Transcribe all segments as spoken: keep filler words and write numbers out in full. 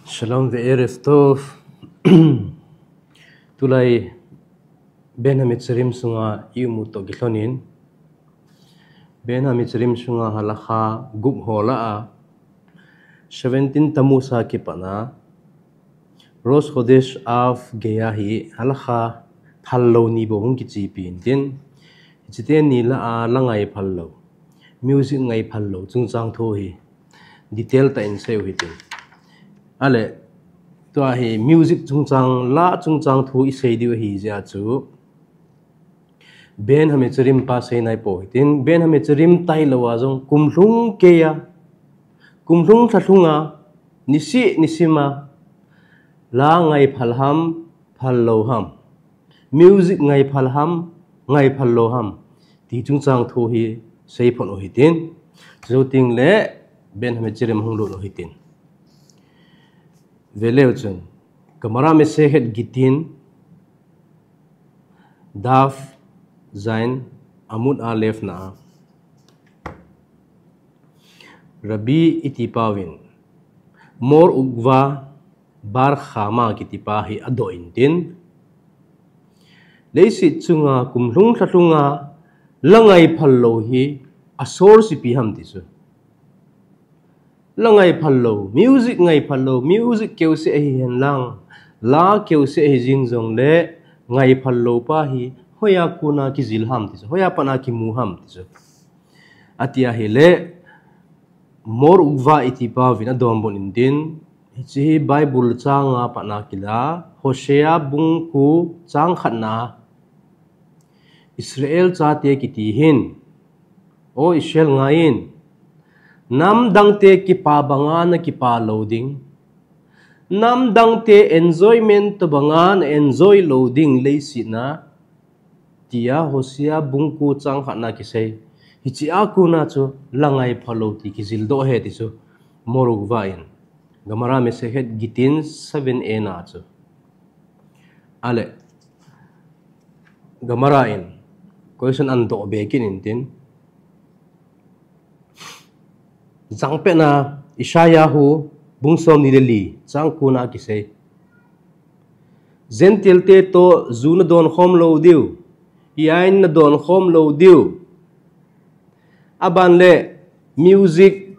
Shalom ve'erev tov. Tulai Ben Hametzarim sunga i umut toh kilhonin, Ben Hametzarim sunga halacha gup ho lah a, seventeen Tammuz a kipatna Rosh Chodesh Av geiya hi halacha phal lou ni bou hung kichepi intin, hiche teni lah a la ngai phal lou, music ngai phal lou chungchang thu hi detail tah in seiyu hitin. Ale, tua hi music chungchang, la chungchang thu i sei diu ahi jeh a chu Ben Hametzarim pa sei nai pou hitin, Ben Hametzarim tailou a jong kum lhung keiya, kum lhung lha lhunga, nisih nisima la ngai phal ham, phal lou ham, music ngai phal ham, ngai phal lou ham, ti chungchang thu hi sei phot u hitin. Chujou tengle Ben Hametzarim hung lut u hitin. Veleu chun, Gemara Masechet Gittin, Daf Zayin, Amud Alef na a, Rabbi iti pauvin Mor Ukva bar Chama kiti pa hi adoh intin, leiset chunga kum lhung lha lhunga la ngai phal lou hi a source ipi ham ti chu. La ngai phal lou, music ngai phal lou, music keuseh ahi henlang, la keuseh ahi jing jongle ngai phal lou pa hi hoiya kona kijil ham ti chu, hoiya pat a kimu ham ti chu. Ati ahile, Mor Ukva iti pauvin adombut intin, hiche hi Bible changa pat a kila, Hosea bung ko chang khatna, Israel chate kiti hin, O Israel ngaiyin, nam dangte kipa banga na kipa lou ding, nam dangte enjoyment tobanga na enjoy lou ding leiset a, tia Hosea bung ko chang khatna kisei. Hiche a kona chu la ngai phal lou ti kijil doh ahi ti chu Mor Ukva in, Gemara Masechet Gittin seven a na chu. Ale, Gemara in question ahin doh be kit intin, chang pet na Isaiah bung somni le li chang ko na kisei. Gentile te toh ju nadon khom lou diu, yain nadon khom lou diu. Aban le music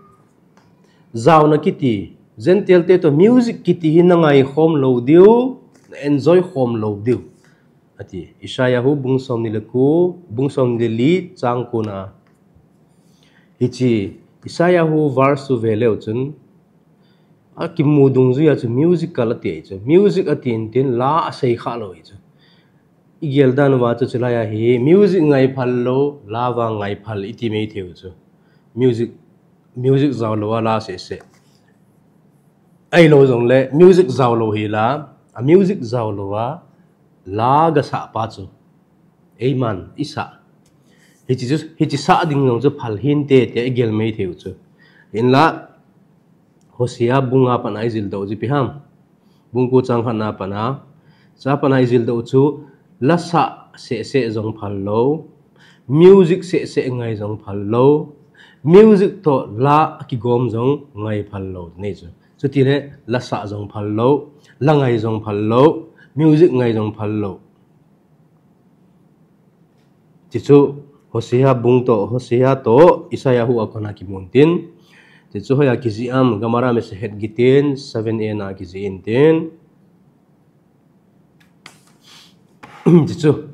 jaona kiti, Gentile te toh music kiti hi na ngai khom lou diu, na enjoy khom lou diu, ati. Isaiah bung somni le ko, bung somni le li chang ko na. Hiche Isaiah verse chu veleu chun, akimu dungjuiya chu musical ati chu. Music ati intin la asei kha lou hi chu. I gel dan uva chu chulaiya hi music ngai phal lou, la vang ngai phal iti mai thei u chu. Music, music jao lou a la seh seh. Ahilou jongle music jao lou hi la, a music jao lou a la gasah pa chu eiman isah. Hiche chu, hiche sah ding jong chu phal hinte tia i gel mai thei u chu. Hinla, Hosea bung a pat a i jil doh u chu ipi ham. Bung ko chang khatna pat a, cha pat a i jil doh u chu, la sah seh seh jong phal lou, music seh seh ngai jong phal lou, music toh la kigom jong ngai phal lou, nei chu. Chutile la sah jong phal lou, la ngai jong phal lou, music ngai jong phal lou. Tichu Hosea bung toh, Hosea toh Isaiah a kona kimun tin. Tichu hoiya kijih am, Gemara Masechet Gittin seven a na kijih intin. Tichu,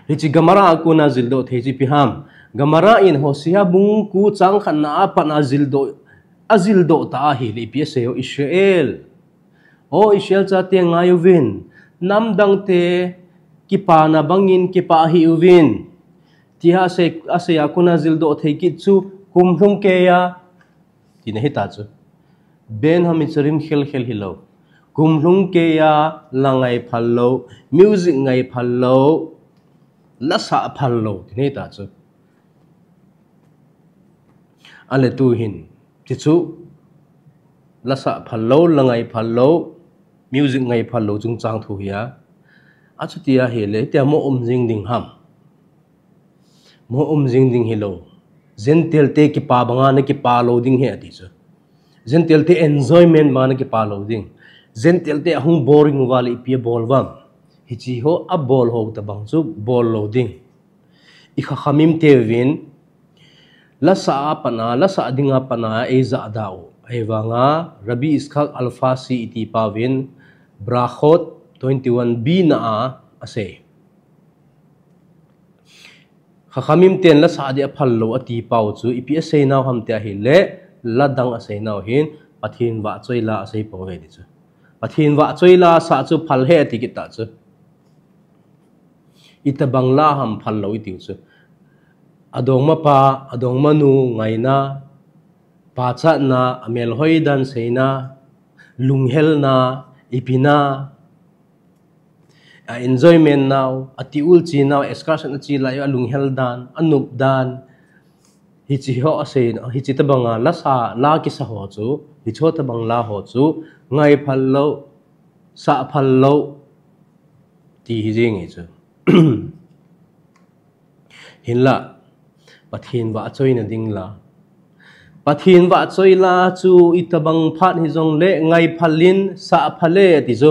hiche Gemara a kona jil doh thei chu ipi ham. Gemara in Hosea bung ko chang khatna a pat a jil doh, ajil doh ta ahile ipi asei u, Israel, O Israel chate ngai uvin, nam dangte kipana bangin kipa hih uvin, tia asei, asei a kona jil doh thei kit chu kum lhung keiya, tina hita chu. Ben Hametzarim khel khel hilou. Kum lhung keiya la ngai phal lou, music ngai phal lou, la sah phal lou, tina hita chu. Ale tuhin, tichu, la sah phal lou, la ngai phal lou, music ngai phal lou chungchang thu hi a. Achuti ahile, tia mo um jing ding ham. Mo um jing ding hilou. Gentile te kipa banga na kipa lou ding ahi ati chu. Gentile te enjoyment banga na kipa lou ding. Gentile te ahung boring uva le ipi abol uvam. Hichi ho abol ho tabang chu bol lou ding. I khakhamim teuvin, lasa a pana, lasa dinga pana eija da u. Ahivanga, Rabbi Yitzchak Alfasi iti pauvin, Brachot twenty-one b na a asei. Khakhamim ten lasa di aphal lou ati pau chu, ipi asei nau ham tia ahile, ladang asei nau hin, Pathen vahchoi la asei pau ve ti chu. Pathen vahchoi la sa chu phal he ati kit ta chu. Itabang la ham phal lou itiu chu. Adongmapa, adongmanu ngaina, pachatna, amelhoi dan seina, lunghelna, ipina, a enjoyment nau, atiul chi nau, excursion achi lai, alunghel dan, anop dan, hichi ho asei, hichi tabanga lasa, la kisa ho chu, hichi ho tabang la ho chu, ngai phal lou, sa phal lou, ti hi jing hi chu. Hinla, Pathen vahchoina ding la. Pathen vahchoi la chu itabang phat hijongle ngai phal in sa phal e ti chu.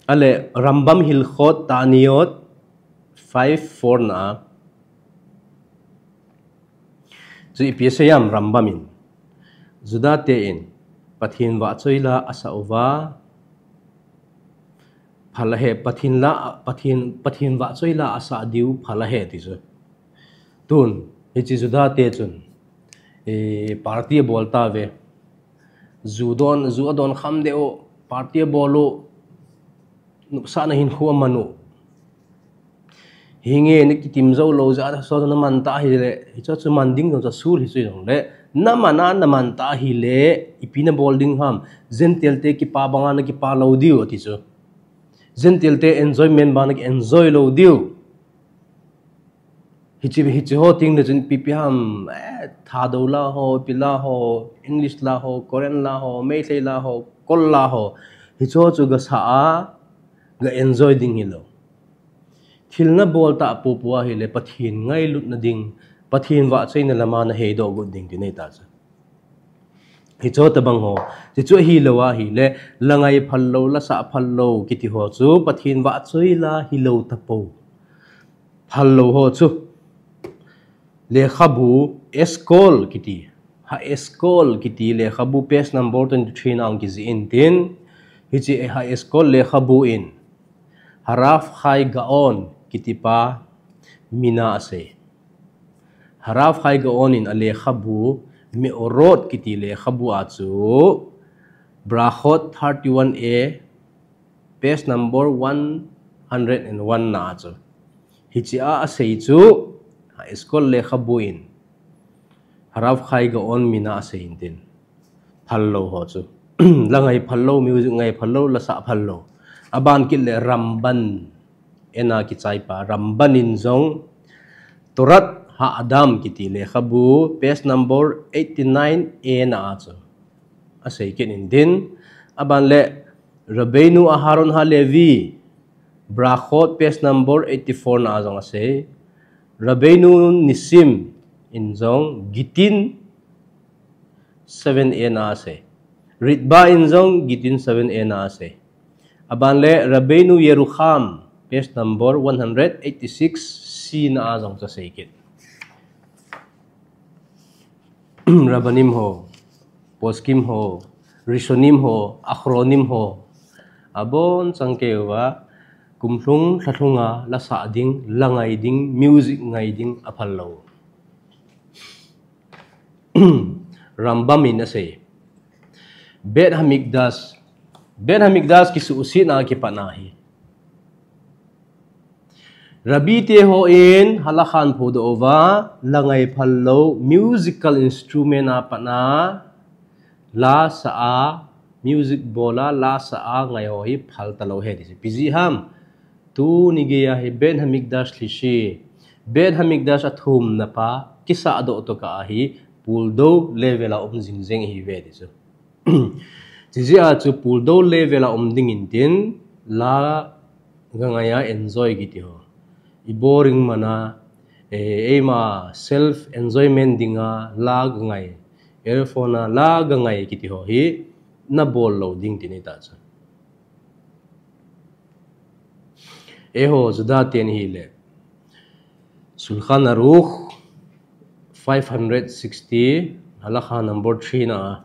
Ale, Rambam Hilchot Ta'aniyot five four na. Chu ipi asei ham Rambam in. Juda te in, Pathen vahchoi la asa uva, phal ahi, Pathen la, Pathen, Pathen vahchoi la asa diu phal ahi ti chu. Tun, hichi Juda te chun, eh, party abol ta ve. Ju don, ju adon kham deh u, party abol u, nopsahna hinkho aman u. Hinge na kitim jou lou jeh a, so na man ta ahile, hichu chu man ding jong chu sul hi chu jongle, na man a na man ta ahile, ipi na bol ding ham, Gentile te kipa banga na kipa lou diu ati chu. Gentile te enjoyment banga na ki enjoy lou diu. Hichi, hichi ho ting le chun ipi ipi ham, eh, Thadou la ho, ipi la ho, English la ho, Korean la ho, Meitei la ho, Kol la ho. Hichi ho chu gasa a, ga enjoy ding hilou. Thil na bol ta popo ahile, Pathen ngailutna ding, Pathen vahchoina lama na heidoh got ding ti nei ta chu. Hichi ho tabang ho, hichu ahilou ahile, la ngai phal lou, la sa phal lou, kiti ho chu, Pathen vahchoi la hilou tapou. Phal lou ho chu. Lekhabu Eshkol kiti. HaEshkol kiti lekhabu page number twenty-three na hung kijih in tin. Hichi HaEshkol lekhabu in. Harav Chai Gaon kiti pa mina asei. Harav Chai Gaon in alekhabu Me'orot kiti lekhabu a chu Brachot thirty-one a page number one hundred and one na chu. Hichi a asei chu, HaEshkol lekhabu in, Harav Chai Gaon mina asei in tin. Phal lou ho chu. La ngai phal lou, music ngai phal lou, la sa phal lou. Aban kit le Ramban, ena kichai pa. Ramban in jong, Torat HaAdam kiti lekhabu, page number eighty-nine a na a chu. Asei kit in tin. Aban le, Rabbeinu Aharon HaLevi, Brachot page number eighty-four na a jong asei. Rabbeinu Nissim in jong Gittin seven a na asei. Ritva in jong Gittin seven a na asei. Aban le Rabbeinu Yerucham page number one hundred eighty-six c na a jong chu asei kit. Rabbanim ho, Poskim ho, Rishonim ho, Achronim ho, abon chang keu va, kum lhung, lha lhunga, la sa ding, la ngai ding, music ngai ding, aphal lou. Rambam in asei. Beit Hamikdash, Beit Hamikdash kisuhsetna kipat na hi. Rabbi te hon halakha aphudoh uva, la ngai phal lou, musical instrument a pat na, la sa a, music bol a, la sa a, ngai ho hi phal talou ahi ti chu. Ipi jeh ham, tuni geiya hi Beit Hamikdash Shlishi, Beit Hamikdash athumna pa, kisahdoh tokah a hi, puldou level a um jing jeng ihi uve ti chu. Chijeh a chu puldou level a um ding in tin, la ga ngai a enjoy kiti ho. I boring man a, Eh, eima self enjoyment dinga la gangai, earphone a la gangai kiti ho hi nabol lou ding ti nei ta chu. Eiho Juda ten hile Shulchan Aruch five hundred sixty, halakha number three na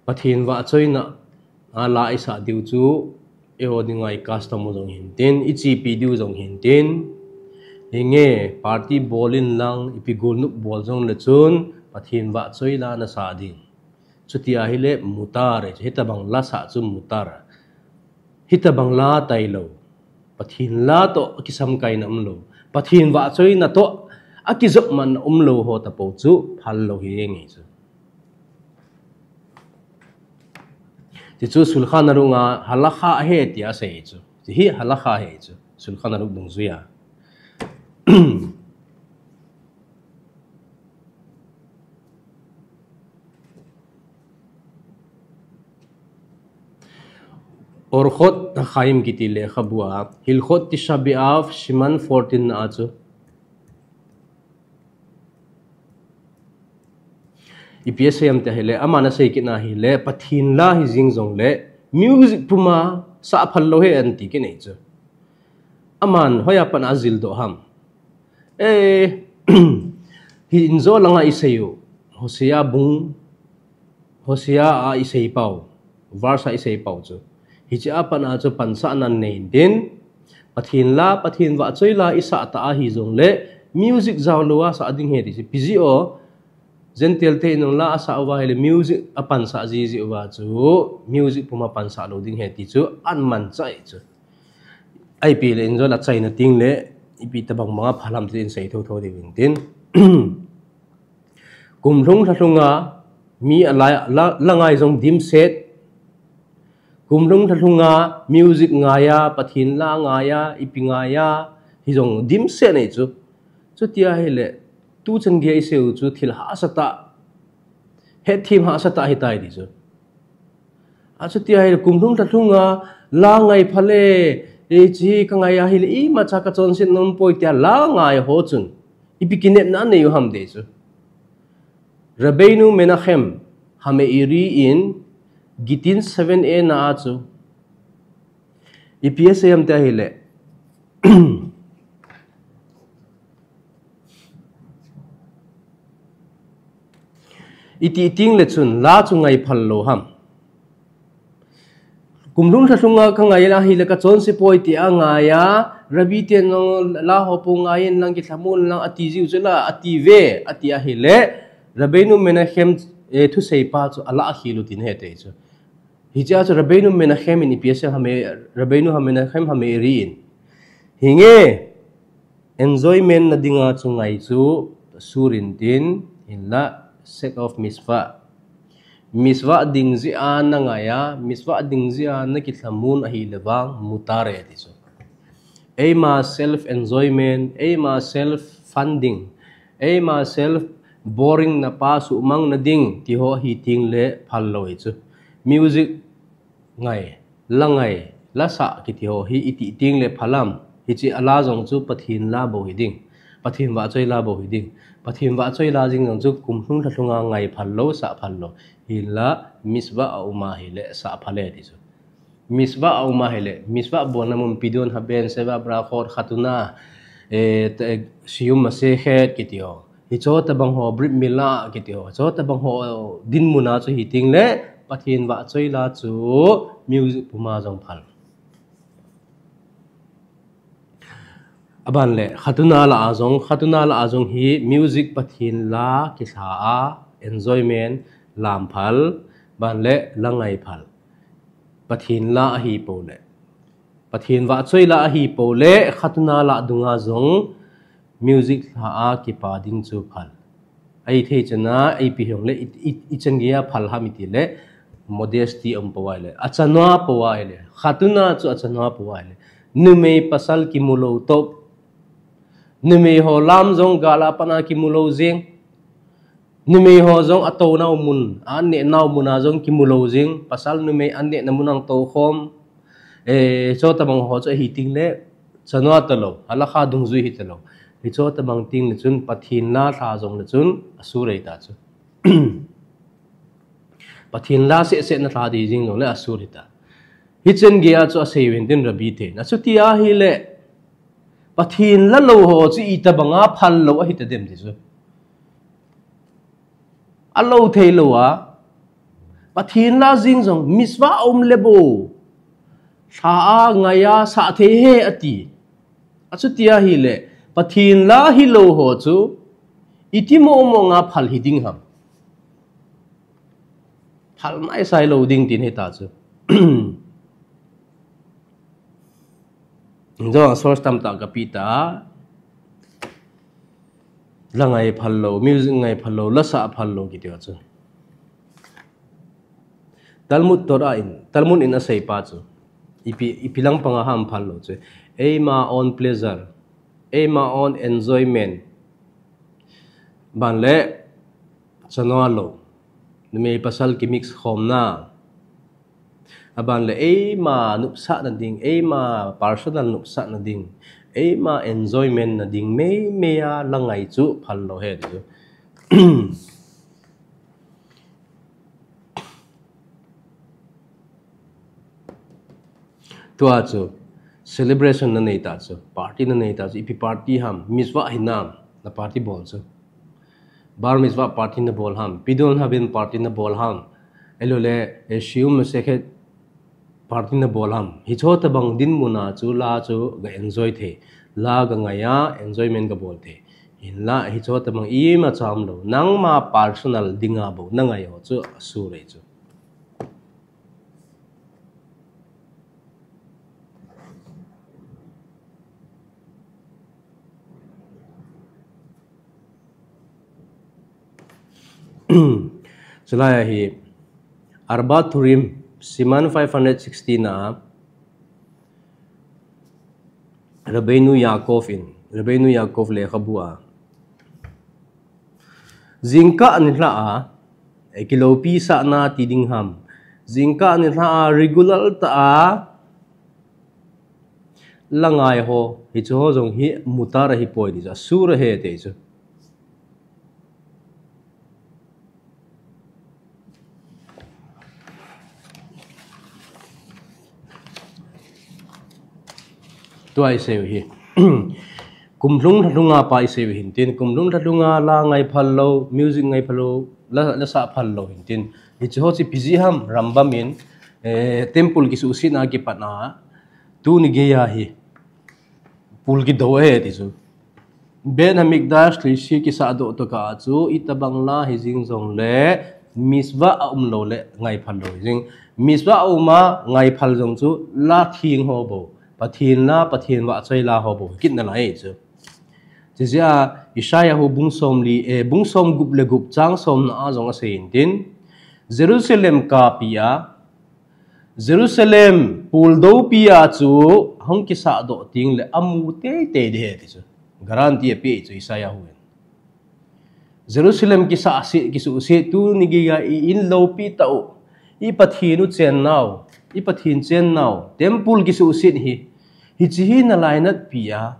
Pathen vahchoina a la isah diu chu eiho dinga i custom u jong hintin, ichepi diu jong hintin. Hinge party bol in lang, ipi golnop bol jongle chun Pathen vahchoi la nasah ding. Chuti ahile mutar, hitabang la sah chu mutar. Hitabang la tailou, Pathen la toh akisamkaina umlou, Pathen vahchoina toh akijopmatna umlou ho tapou chu phal lou hi nge chu. Ti chu Shulchan Aruch a halakha ahi tia asei chu. Ti hi halakha ahi chu. Shulchan Aruch dungjuia. Orchot Chaim kiti lekhabua, Hilchot Tisha B'Av, siman fourteen na a chu. Ipi asei em tia hile, aman asei kitna hile, Pathen la hijing jongle, music puma sah phal lou hi anti kinei chu. Aman hoiya pat a ajildoh ham. Eh, hi injo langa isei u, Hosea bung, Hosea a isei pau, verse a isei pau chu. Hiche a pat a chu pansahna nei din, Pathen la, Pathen vahchoi la isah ta ahi jongle, music jaolou a sah ding ahi ti chu. Ipi jeh a, Gentile te in la asah uva hile music apansah jiji uva chu, music puma pansah lou ding ahi ti chu, aman chai chu. Ipi le injo la achaina tengle, ipi tabang banga phal ham ti in sei thotho diu hintin. Kumlhung lhalhunga mi ala, la, la ngai jong dimset. Kumlhung lhalhunga music ngaia, Pathen la ngaia, ipi ngaia, hijong dimset nei chu. Chuti ahile, tuchan geiya isei u chu thil hahsa tah, hetthem hahsa tah ahitai ti chu. Achuti ahile, kumlhung lhalhunga la ngai phal e, hiche kangai ahile, imacha kachonset nom poi tia la ngai ho chun, ipi kinepna anei u ham ti chu. Rabbeinu Menachem HaMe'eri in Gittin seven A na a chu, ipi asei em tia hile, iti tengle chun la chu ngai phal lou ham. Kumlhung lhalhunga kangai ahile kachonse poi tia angaia, Rabbi ten jong la ho pou ngai in lang, kilhamon lang ati jiu chu la, ati ve, ati ahile, Rabbeinu Menachem, eh, thusei pa chu alah khel u tin ahi ti chu. Hiche a chu Rabbeinu Menachem in ipi asei em, Rabbeinu HaMenachem HaMe'eri in, hinge, enjoyment na dinga chu ngai chu sur intin, hinla sake of mitzvah. Mitzvah ding jeh a na ngaia, mitzvah ding jeh a na kilhamon ahile vang mutar e ti chu. Eima self enjoyment, eima self funding, eima self boring na pa suhmang na ding ti ho ahi tengle phal lou ahi chu. Music ngai, la ngai, la sah kiti ho hi iti tengle phal am. Hiche a la jong chu Pathen la bou hi ding, Pathen vahchoi la bou hi ding. Pathen vahchoi la jing jong chu kumlhung lhalhunga ngai phal lou, sah phal lou. Hinla mitzvah a um ahile sah phal e ti chu. Mitzvah a um ahile, mitzvah bolna mun, פדיון הבן, שבע ברכות, חתונה, eh, סיום מסכת kiti ho, hiche tabang ho, ברית מילה kiti ho, hiche tabang ho dinmun a chu hi tengle, Pathen vahchoi la chu music puma jong phal. Aban le, חתונה la a jong, חתונה la a jong hi music Pathen la kilha a, enjoyment lam phal, aban le la ngai phal. Pathen la ahi pou le, Pathen vahchoi la ahi pou le, חתונה la dunga jong music lha a kipa ding chu phal. Ahithei chana, ipi hijongle, i, i, ichan geiya phal ham itile, modesty um pou ahile, achanua pou ahile, חתונה chu achanua pou ahile, numei pasal kimu lou toh, numei ho lam jong gal a pat a kimu lou jeng, numei ho jong atounau mun, an nehnau mun a jong kimu lou jeng, pasal numei an nehna mun a tou khom, eh, hiche tabang ho chu ahi tengle, Chanu talou, halakha dungjui hitalou. Hiche tobang tengle chun Pathen la lha jongle chun asur ahita chu. Pathen la sehseh na lha ding jing jongle asur ahita. Hichen geiya chu asei uvin tin Rabbi ten. Achuti ahile, Pathen la lou ho chu itobanga phal lou ahita dem ti chu. Alou thei lou a, Pathen la jing jong mitzvah aum le bou, lha a ngai a sah thei ahi ati. Achuti ahile, Pathen la hilou ho chu iti momo nga phal hiding ham? Phal naisai lou ding tin hita chu. Jong source tamtah kapeh ta. La ngai phal lou, music ngai phal lou, la sah phal lou kiti chu. Talmud Torah in, Talmud in asei pa chu. Ipi, ipi lang panga ham phal lou chu. Eima own pleasure, eima own enjoyment. Ban le, chanu lou, numei pasal ki mix khomna. Aban le eima nopsahna ding, eima personal nopsahna ding, eima enjoyment na ding meimei a la ngai chu phal lou ahi chu. Tua chu celebration nanei ta chu, party nanei ta chu, ipi party ham, mitzvah hinam, na party bol chu. Bar mitzvah party nabol ham, Pidyon Habim party nabol ham, ahilouleh, eh, Shiur Masekhet party nabol ham. Hiche tobang dinmun a chu la chu ga enjoy thei, la ga ngai a, enjoyment ga bol thei. Hinla hiche tobang ima cham lou, nangma personal dinga bou nangai ho chu asur ahi chu. Chulai a hi, Arba Turim, Siman five hundred sixty na, Rabbeinu Yaakov in, Rabbeinu Yaakov lekhabu a, jingkah nilhah a, eh, kiloupi sahna ti ding ham, jingkah nilhah a regular tah a la ngai ho, hiche ho jong hi mutar ahi poi ti chu, asur ahi ti chu. Tua isei u hi. Kum lhung lha lhunga pa isei u hin tin, kum lhung lha lhunga la ngai phal lou, music ngai phal lou, la, la sah phal lou hin tin. Hiche ho chu ipi jeh ham, Rambam in, eh, temple kisuhsetna kipat a, tuni geiya hi pul kidou ahi ti chu. Beit Hamikdash Shlishi kisahdoh tokah a chu, itobang la hijing jongle, mitzvah aum lou le, ngai phal lou hijing. Mitzvah aum a, ngai phal jong chu, la theng ho bou, Pathen la, Pathen vahchoi la ho bou, kit nalai chu. Chijeh a, Isaiah hu bung somli, eh, bung somgup le gup chang somna a jong asei in tin, Jerusalem kapi a, Jerusalem puldoupi a chu hung kisahdoh tengle amu teitei ding ahi ti chu. Guarantee ape chu Isaiah hu in. Jerusalem kisahse, kisuhset tuni geiya i in loupi tah u, i Pathen u chennau, i Pathen chennau, temple kisuhset hi, hiche hi nalainatpi a,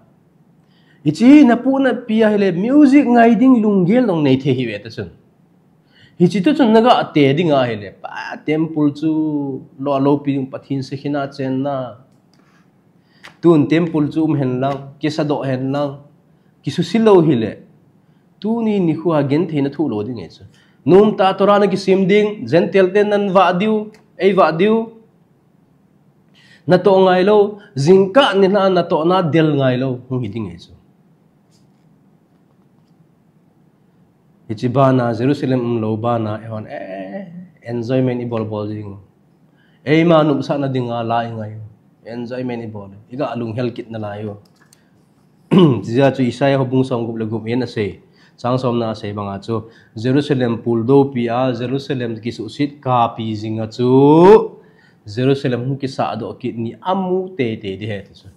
hiche hi napohnatpi a hile music ngai ding lunggel jong neithei hiuve ta chun. Hiche tu chun naga te ding ahile, pa temple chu lo, loupi ding Pathen Shekhinah chenna. Tun temple chu um hen lang, kisahdoh hen lang, kisuhset lou hile, tuni nikho a gentheina thoh lou ding ahi chu. Nomtah Torah nakisim ding, Gentile ten navah diu, eivah diu. Natoh ngai lou, jingkah nilhah natohna del ngai lou, hung hi ding ahi chu. Hiche bana, Jerusalem umlou bana, eihon, eh, enjoyment ibol bol jing u. Eima nopsahna dinga la ingai u. Enjoyment ibol u. Iga lunghel kit nalai u. Chijeh a chu Isaiah hu bung somgup le gup in asei. Chang somna asei banga chu, Jerusalem puldoupi a, Jerusalem kisuhset kapi jing a chu, Jerusalem hung kisahdoh kit ni amu teitei ding ahi ti chu.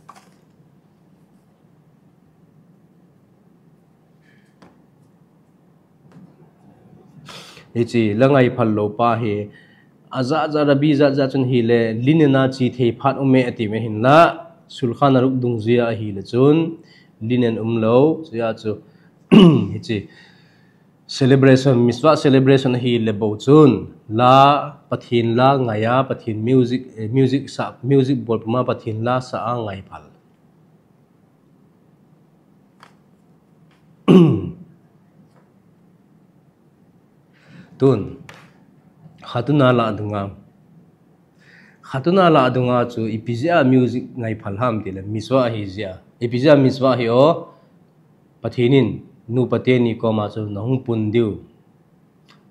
Hiche la ngai phal lou pa hi, ajat jat, Rabbi jat jat chun hile, linen a che thei phat um e ati uve hinla, Shulchan Aruch dungjuia ahile chun linen umlou, chuia chu hiche celebration, mitzvah celebration ahile bou chun la, Pathen la ngaia, Pathen music, eh, music sa, music bol puma Pathen la sa a ngai phal. Tun, khatuna la dunga. Khatuna la dunga chu ipi jeh a music ngai phal ham tile, mitzvah ahi jeh a. Ipi jeh a mitzvah ahi o, Pathen in nupa teni koma chu nahung pun diu.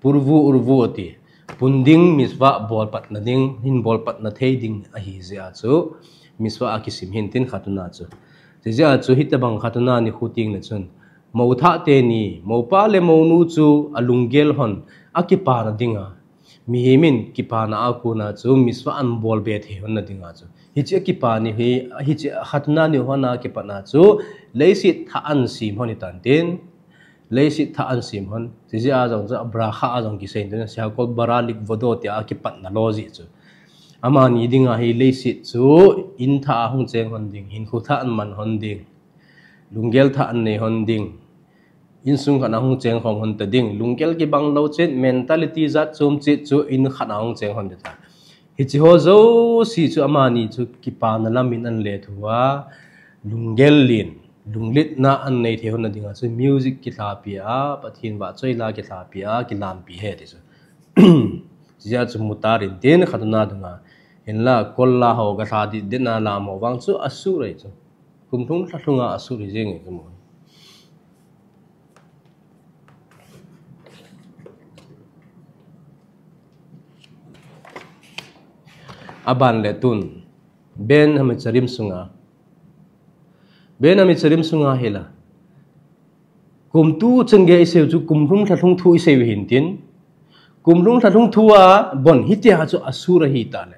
Purvu urvu ati. Pun ding mitzvah bolpatna ding, hin bolpatna thei ding ahi jeh a chu mitzvah a kisim hin tin khatuna chu. Chujeh a chu hitobang khatuna nikho tengle chun, mouthah teni, moupa le mounu chu alunggel hon akipana dinga, mihem in kipana a kona chu mitzvah abolbe thei hon na dinga chu. Hiche akipa ni hi, hiche khatuna ni hon a kipatna chu leiset thah ahin sem hon hitan tin. Leiset thah ahin sem hon. Chujeh a jong chu bracha a jong kisei in tin, שהכל ברא לכבודו tia akipatna lou jeh chu. Amani dinga hi leiset chu in thah a hung cheng hon ding, hinkho thah ahin man hon ding, lunggel thah ahin nei hon ding, insung khat a hung cheng khom hon ta ding, lunggel kibang lou chet, mentality jat chom chet chu in khat a hung cheng hon ta. Hiche ho jouse chu amani chu kipana lam in ahin lethuva, lunggel len, lunglitna ahin nei thei hon na dinga chu music kilhapi a, Pathen vahchoi la kilhapi a, kilampi ahi ti chu. Chujeh a chu mutar in tin khatuna dunga. Hinla kol la ho, galha ditdit na lam ho vang chu asur ahi chu. Kum lhung lha lhunga asur hi jeng ahi chu mu. Aban le tun, Ben Hametzarim sunga. Ben Hametzarim sunga hila. Kum tu chenge isei u chu kum lhung lha lhung thu isei u hin tin. Kum lhung lha lhung thu a bon hitia chu asur ahi tale.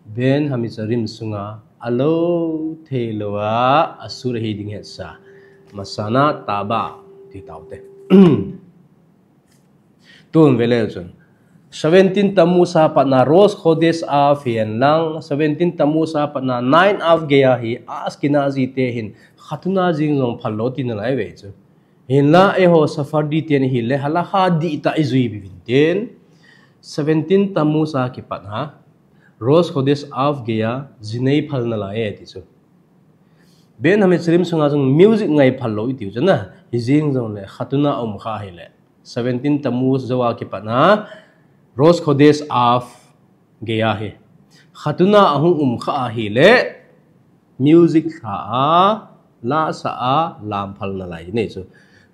Ben Hametzarim sunga alou thei lou a asur ahi ding hetsa. Masana taba ti taute. Tun vele chun. Seventeen Tammuz a patna Rosh Chodesh Av hihen lang, seventeen Tammuz a patna nine Av Geya hi Ashkenazi te hin khatuna jing jong phal lou tina lai ve chu. Hinla eiho Sephardi ten hile halacha dihtah ijui uvin tin. Seventeen Tammuz a kipatna Rosh Chodesh Av Geya jinei phal nalai e ti chu. Ben Hametzarim sunga jong music ngai phal lou iti u chu na. Hijing jongle khatuna um kha hile. Seventeen Tammuz jou a kipatna Rosh Chodesh Av Geya hi. Khatuna ahung um kha ahile music lha a, la sa a, lam phal nalai nei chu.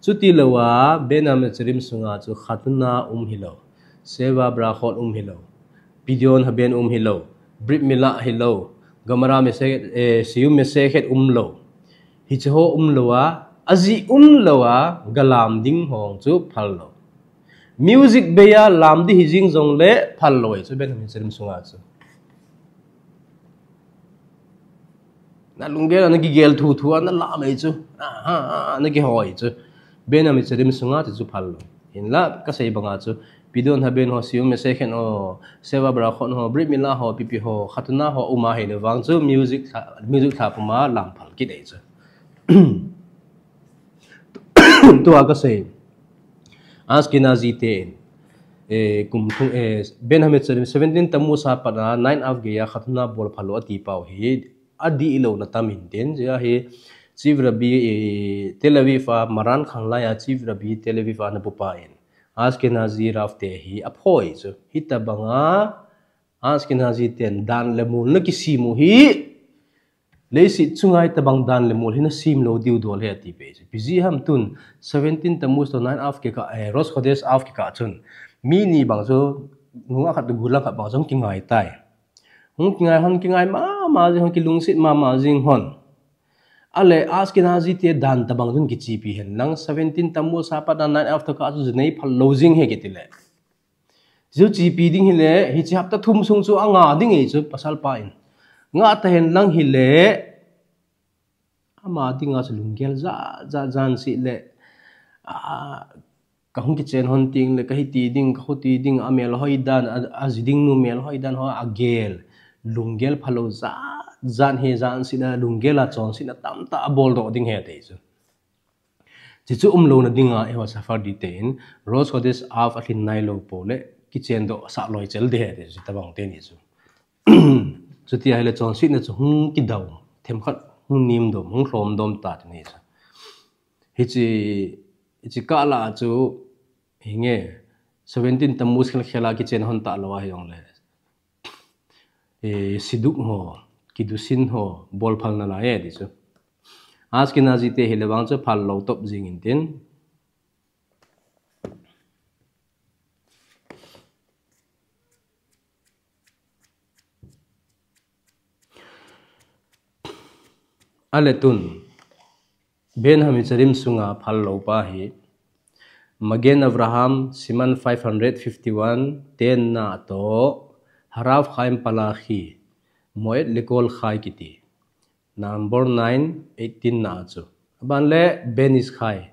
Chuti lou a, Ben Hametzarim sunga chu khatuna um hilou. Sheva Brachot um hilou. Pidyon Haben um hilou. Brit Mila hilou. Gemara Masechet, eh, Siyum Masechet umlou. Hiche ho umlou a, ajih umlou a, galam ding ho chu phal lou. Music bei a lam ding hijing jongle phal lou ahi chu Ben Hametzarim sunga chu. Na lunggel a na kigel thu thu a na lam ahi chu. Aha, na kihoi chu. Ben Hametzarim sunga ti chu phal lou. Hinla kasei banga chu. Pidyon Haben ho, Siyum Masechet ho, Sheva Brachot ho, Brit Mila ho, ipi ipi ho, khatuna ho um ahile vang chu music lha, music lha puma lam phal kit ahi chu. Tua kasei. Ashkenazi ten, eh, kum thum, eh, Ben Hametzarim seventeen Tammuz a patna nine Av Geya khatuna bol phal lou ati pau hi adih lou na tam in tin, jeh a hi Chief Rabbi, eh, Tel Aviv a, Maran khanglai a Chief Rabbi Tel Aviv a ana pupa in Ashkenazi Rav te hi aphoi chu. Hitobanga Ashkenazi ten dan le mol na kisem u hi leiset chunga hitobang dan le mol hi na sem lou diu dol ahi ati pe chu. Ipi jeh ham tun seventeen Tammuz to nine Av kikah, eh, Rosh Chodesh Av kikah chun mi ni bang chu nungah khat to gulang khat bang chu hung kingai tai. Hung kingai hon kingai mama jing hon kilungset mama jing hon. Ale Ashkenazi te dan tobang chun kichepi hen lang seventeen Tammuz a patna nine Av to kah chu jinei phal lou jing ahi kiti le. Chu chepi ding hile, hiche hapta thum sung chu anga ding ahi chu pasal pa in. Nga ta hen lang hile, ama dinga chu lunggel ja, ja, jan si le, a, ka hung kichen hon ting le, ka hiti ding, ka huti ding, a mel hoi dan, a, a ji ding nu mel hoi dan ho, a gel. Lunggel phalou ja, jan hi jan sina lunggel a chonsetna tamtah abol doh ding ahi ti chu. Chuchu umlouna dinga eiho Sephardi ten Rosh Chodesh Av alhin nailou pole kichen doh sah loi chel ding ahi ti chu, tabang teni chu. Chuti ahile chonsetna chu hung kidou, themkhat hung nim dom, hung lhom dom ta teni chu. Hichi, hichi kah lah a chu, hinge, seventeen Tammuz khel khel a kichen hon talou ahi jongle, eh, Sidduch ho, Kiddushin ho, bol phal nalai e ti chu. Ashkenazi te hile vang chu phal lou top jing intin. Ale tun, Ben Hametzarim sunga phal lou pa hi, Magen Avraham, Siman five hundred fifty-one, ten na toh, Harav Chaim Palachi, Moed Lekol Chai kiti. Number nine, eighteen na chu. Aban le Ben Ish Chai,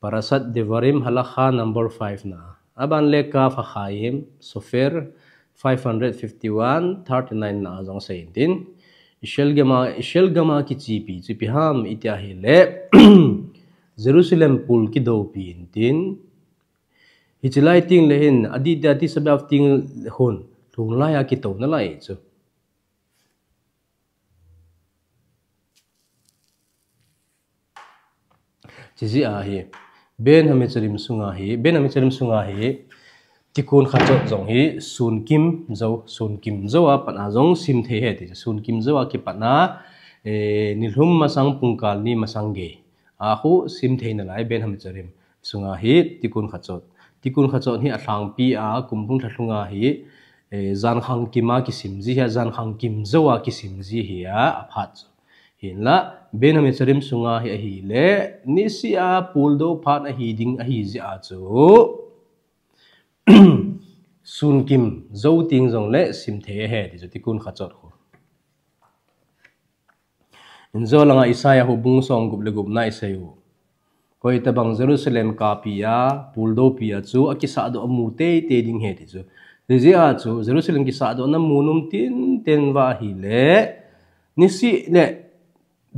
Parashat Devarim Halacha number five na. Aban le Kaf HaChaim, Sofer, five hundred fifty-one, thirty-nine na jong sei intin. Israel gam a, Israel gam a kichepi chu ipi ham iti ahile, Jerusalem pul kidoupi intin. Hichi lai teng le hin, adih dia Tisha B'Av teng hun, lhung lai a kitou nalai chu. Chijeh a hi, Ben Hametzarim sunga hi, Ben Hametzarim sunga hi, Tikkun Chatzot jong hi, sun kim jou, sun kim jou a pat a jong sim thei ahi ti, sun kim jou a kipat na, eh, nilhum masang pungkal ni masang gei a khu sim thei nalai Ben Hametzarim sunga hi Tikkun Chatzot. Tikkun Chatzot hi alhangpi a, kum thum lha lhunga hi, eh, jan khang kim a kisim ji hi, jan khang kim jou a kisim ji hi a, aphat chu. Hinla, Ben Hametzarim sunga hi ahile, niseh a puldou phat ahi ding ahi jeh a chu, sun kim jou teng jongle sim thei ahi ti chu Tikkun Chatzot khu. Injo langa Isaiah khu bung som gup le gup na isei u. Koi tabang Jerusalem kapi a, puldoupi a chu, akisah doh amu teitei ding ahi ti chu. Hijeh a chu, Jerusalem kisah doh na mu nom tinten uva ahile, niseh le,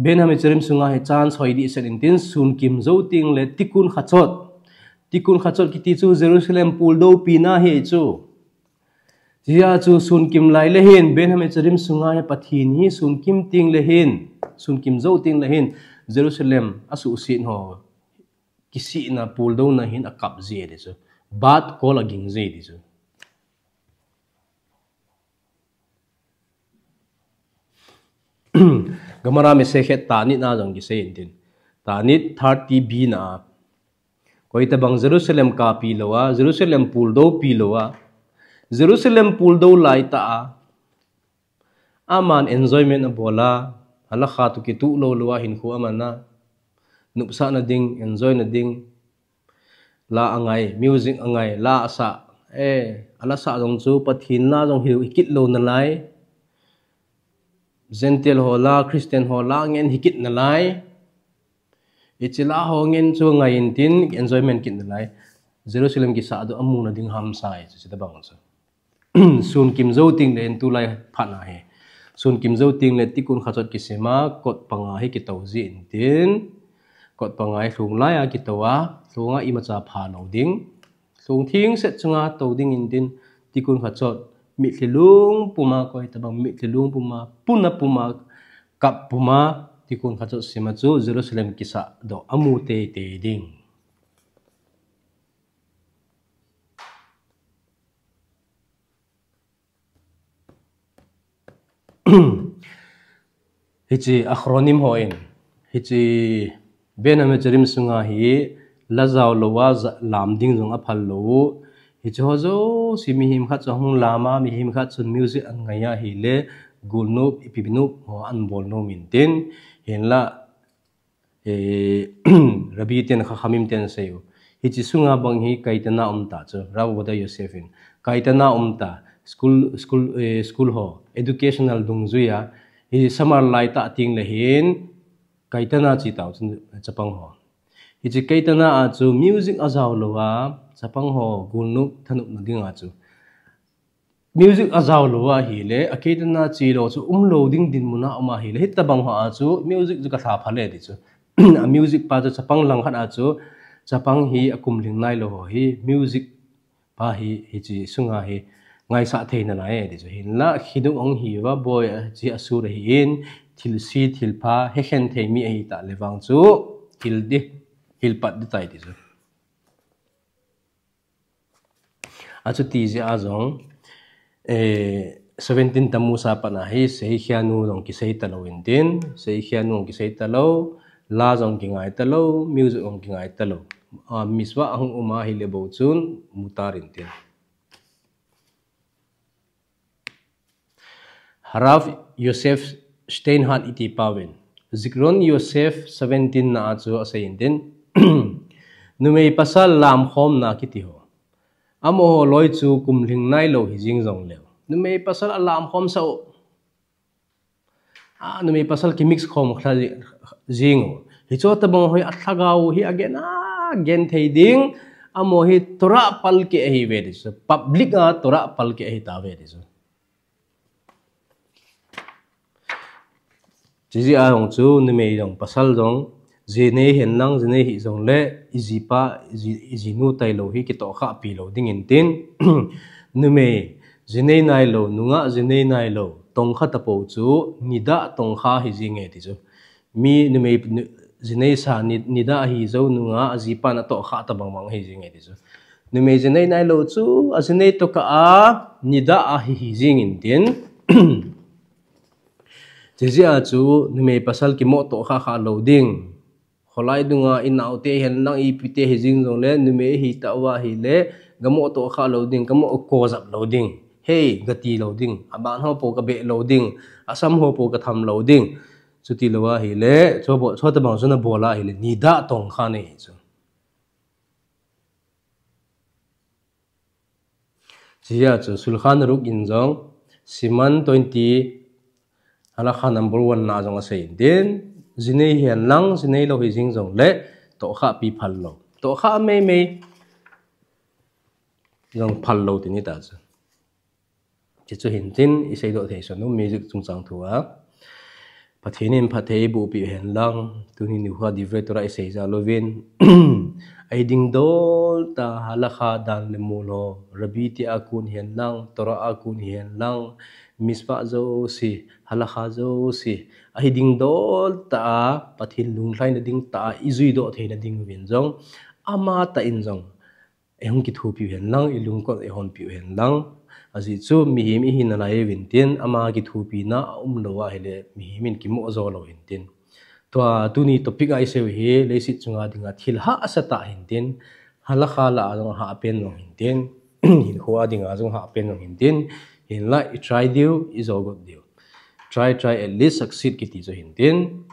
Ben Hametzarim sunga hi chance hoi dehset intin sun kim jou teng le Tikkun Chatzot. Tikkun Chatzot kiti chu Jerusalem puldoupi na ahi chu. Hijeh a chu sun kim lai le hin, Ben Hametzarim sunga hi Pathen hi sun kim teng le hin, sun kim jou teng le hin, Jerusalem asuhset ho, kisihna, puldouna hin akap ji ti chu. Bat kol aging ji ti chu. Gemara Masechet Ta'anit na jong kisei intin. Ta'anit thirty B na. Koi tabang Jerusalem kapi lou a, Jerusalem puldoupi lou a, Jerusalem puldou lai tah a, aman enjoyment abol a, Halacha toh kituh lou lou a hinkho aman a, nopsahna ding, enjoyna ding, la angai, music angai, la asah, eh, ala sah jong chu Pathen la jong hi, hi kit lou nalai, Gentile ho la, Christian ho la ngen hi kit nalai. Hichi la ho ngen chu ngai intin enjoyment kit nalai. Jerusalem kisah doh amu na ding hamsa e, chu chu tabang chu. Sun kim jou teng le hin tulai phat na hi. Sun kim jou teng le Tikkun Chatzot kisim a, kot panga hi kitou ji intin. Kot panga hi lhung lai a kitou a, lhung a imacha pha lou ding. Lhung thengset chunga tou ding intin, Tikkun Chatzot, mitlhi lung puma, koi tabang mitlhi lung puma, puna puma, kap puma, Tikkun Chatzot sim a chu Jerusalem kisah doh amu teitei ding. Hichi Achronim hon, hichi Ben Hametzarim sunga hi la jao lou a ja-, lam ding jong aphal lou. Hichi ho jouse mihem khat chu ahung lam a, mihem khat chun music angai a ahile, gulnop, ipi nop ho anbol nom intin, hinla, eh, Rabbi ten, Chachamim ten asei u. Hichi sunga bang hi kaitana um ta chu, Rav Ovadia Yosef in. Kaitana um ta, school, school, eh, school ho, educational dungjui a, hi summer lai tah teng le hin, kaitana chi tau chun chapang ho. Hichi kaitana a chu music ajao lou a, chapang ho gulnop thanopna ding a chu. Music ajao lou ahile, akei tana che lou chu umlou ding dinmun a um ahile, hitabang ho a chu music chu kalha phale ti chu. A music pa chu chapang langkhat a chu, chapang hi akum lhing nailou ho hi, music pa hi, hiche sunga hi ngaisah thei nalai e ti chu. Hinla, khidung ong hiuva, boi a, chi asur ahin, thilse, thilpha, hekhen thei mi ahitah le vang chu, hil di, hil pat di tai ti chu. Achuti jeh a jong, eh, seventeen Tammuz a pat a hi, seikhia nu jong kisei talou intin, seikhia nu jong kisei talou, la jong kingai talou, music jong kingai talou. A, mitzvah ahung um ahile bou chun, mutar intin. Harav Yosef Steinhardt iti pauvin, Zikron Yosef seventeen na a chu asei intin, numei pasal lamkhomna kiti ho, amaho loi chu kum lhing nailou hijing jongleu, numei pasal alamkhom sah u. A, numei pasal kimix khom kha jing u. Hiche tabang ho hi alhagao hi agen a, gen thei ding, amaho hi Torah palkeh ahiuve ti chu. Public a Torah palkeh ahitauve ti chu. Chujeh a jong chu numei jong pasal jong, jinei hen lang, jinei hih jongle, ijipa, iji, ijinu tailou hi kitohkhahpi lou ding intin, numei jinei nailou, nungah jinei nailou, tongkha tapou chu, nidah tongkha hijinge ti chu. Mi numei, nu-, jinei sa ni-, nidah hijou nungah, ajipan atohkhah tabang bang hijinge ti chu. Numei jinei nailou chu, ajinei tokah a, nidah ahi hijing intin. Chujeh a chu, numei pasal kimoh tohkhah khah lou ding. Kholai dunga inaote hen lang ipite hijing jongle, numei hitah uva ahile, kamoh tohkhah lou ding, kamoh kojap lou ding. Hei, kati lou ding. Aban ho pou kabeh lou ding. Asam ho pou katham lou ding. Chuti lou ahile, chu bou, chutabang chu nabol ahile, nidah tongkha nei chu. Chujeh a chu Shulchan Aruch in jong, Siman twenty, Halakha number one na jong asei intin, jinei hen lang, jinei lou hijing jongle, tohkhahpi phal lou. Tohkhah meimei jong phal lou ti nita chu. Hichu hintin, iseidoh thei sonu, music chungchang thu a. Pathen in phatthei eiboh peh u hen lang, tuni nikho a divrei Torah isei jal uvin. Ahi dingdol tah a halakha dan le mol ho, Rabbi te a kon hihen lang, Torah a kon hihen lang, mitzvah jouse, halakha jouse, ahi dingdol tah a, Pathen lunglhaina ding tah a, ijuidoh theina ding uvin jong, amatah in jong, eihung kithopi u hen lang, ilungkot eihonpi u hen lang. Ajeh chu mihem ihi nalai uvin tin, ama kithopina aumlou ahile, mihem in kimoh jou lou hin tin. Tua tuni topic a isei u hi, leiset chunga dinga thil hahsa tah hin tin, halakha lah a jong hahpen jong hin tin, hinkho a dinga jong hahpen jong hin tin, hinlah i try diu, ijou got diu. Try, try, at least succeed kiti chu hin tin.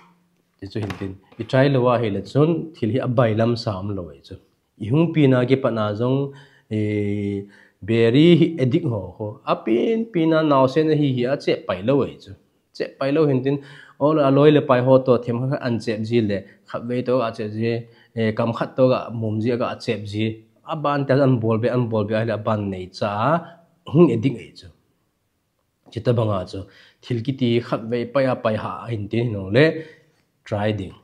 Ti chu hin tin. I try lou ahile chun, thil hi abailam sa umlou ahi chu. Ihung pina kipatna jong, eh, beri hi addict ho ho. Apen pina naosen ahi hi achep pai lou ahi chu. Chep pai lou hin tin, ol aloi le pai ho toh themkhat khat anchep ji le, khatvei toh achep ji, eh, kamkhat toh amom ji a achep ji. Aban te anbol be, anbol be ahile aban neicha a hung addict ahi chu. Chutabanga chu, thil kiti khatvei pai a pai hah a hin tin hin le, try ding.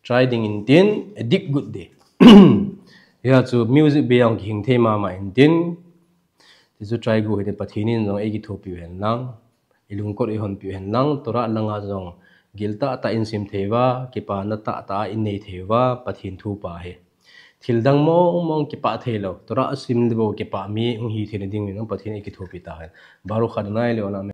Try ding hin tin, addict got ding. Hia chu music bei a jong kihing thei mama hin tin. Ti chu try got hin tin Pathen in jong eikithopi u hen lang. Ilungkot eihonpi u hen lang. Torah langa jong gil tahtah insim thei uva, kipana tahtah innei thei uva, Pathen thu pa hi. Thil dang mong mong kipah thei lou. Torah sim le bou kipah mi hung hi theina ding in Pathen in eikithopi tahen. Baruch Adonai le'olam.